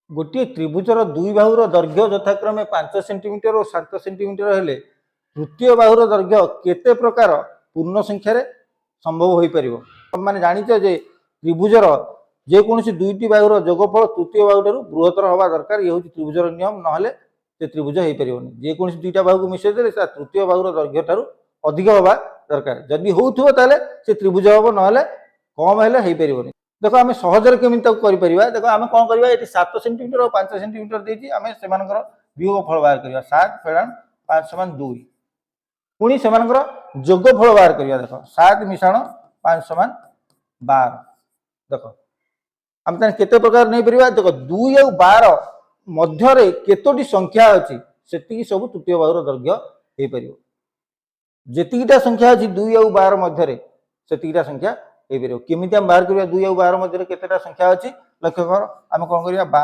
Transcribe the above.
ଗୋଟିଏ ତ୍ରିଭୁଜର ଦୁଇ ବାହୁର ଦୈର୍ଘ୍ୟ ଯଥାକ୍ରମେ 5 ସେଣ୍ଟିମିଟର ଓ 7 ସେଣ୍ଟିମିଟର ହେଲେ ତୃତୀୟ ବାହୁର ଦୈର୍ଘ୍ୟ କେତେ ପ୍ରକାର ପୂର୍ଣ୍ଣ ସଂଖ୍ୟାରେ ସମ୍ଭବ ହୋଇପାରିବ? ତମେମାନେ ଜାଣିଛ ଯେ ତ୍ରିଭୁଜର ଯେକୌଣସି ଦୁଇଟି ବାହୁର ଯୋଗଫଳ ତୃତୀୟ ବାହୁଠାରୁ ବୃହତ୍ତର ହେବା ଦରକାର। ଇଏ ହେଉଛି ତ୍ରିଭୁଜର ନିୟମ। ନହେଲେ ସେ ତ୍ରିଭୁଜ ହେଇପାରିବନି। ଯେକୌଣସି ଦୁଇଟା ବାହୁକୁ ମିଶାଇ ଦେଲେ ତା ତୃତୀୟ ବାହୁର ଦୈର୍ଘ୍ୟ ଠାରୁ ଅଧିକ ହେବା ଦରକାର। ଯଦି ହଉଥିବ, ତାହେଲେ ସେ ତ୍ରିଭୁଜ ହେବ, ନହେଲେ କମ ହେଲେ ହେଇପାରିବନି। ଦେଖ, ଆମେ ସହଜରେ କେମିତି ତାକୁ କରିପାରିବା। ଦେଖ, ଆମେ କ'ଣ କରିବା? ଏଠି 7 ସେଣ୍ଟିମିଟର ଆଉ 5 ସେଣ୍ଟିମିଟର ଦେଇଛି। ଆମେ ସେମାନଙ୍କର ବିୟୋଗ ଫଳ ବାହାର କରିବା। 7 ଫେଡ଼ାଣ 5 ସମାନ 2। ପୁଣି ସେମାନଙ୍କର ଯୋଗ ଫଳ ବାହାର କରିବା। ଦେଖ, 7 ମିଶାଣ 5 ସମାନ 12। ଦେଖ, ଆମେ ତାହେଲେ କେତେ ପ୍ରକାର ନେଇପାରିବା? ଦେଖ, 2 ଆଉ 12 ମଧ୍ୟରେ କେତୋଟି ସଂଖ୍ୟା ଅଛି, ସେତିକି ସବୁ ତୃତୀୟ ବାହୁର ଦୈର୍ଘ୍ୟ ହେଇପାରିବ। ଯେତିକିଟା ସଂଖ୍ୟା ଅଛି 2 ଆଉ 12 ମଧ୍ୟରେ, ସେତିକିଟା ସଂଖ୍ୟା ହେଇପାରିବ। କେମିତି ଆମେ ବାହାର କରିବା 2 ଆଉ 12 ମଧ୍ୟରେ କେତେଟା ସଂଖ୍ୟା ଅଛି? ଲକ୍ଷ୍ୟ କର, ଆମେ କ'ଣ କରିବା?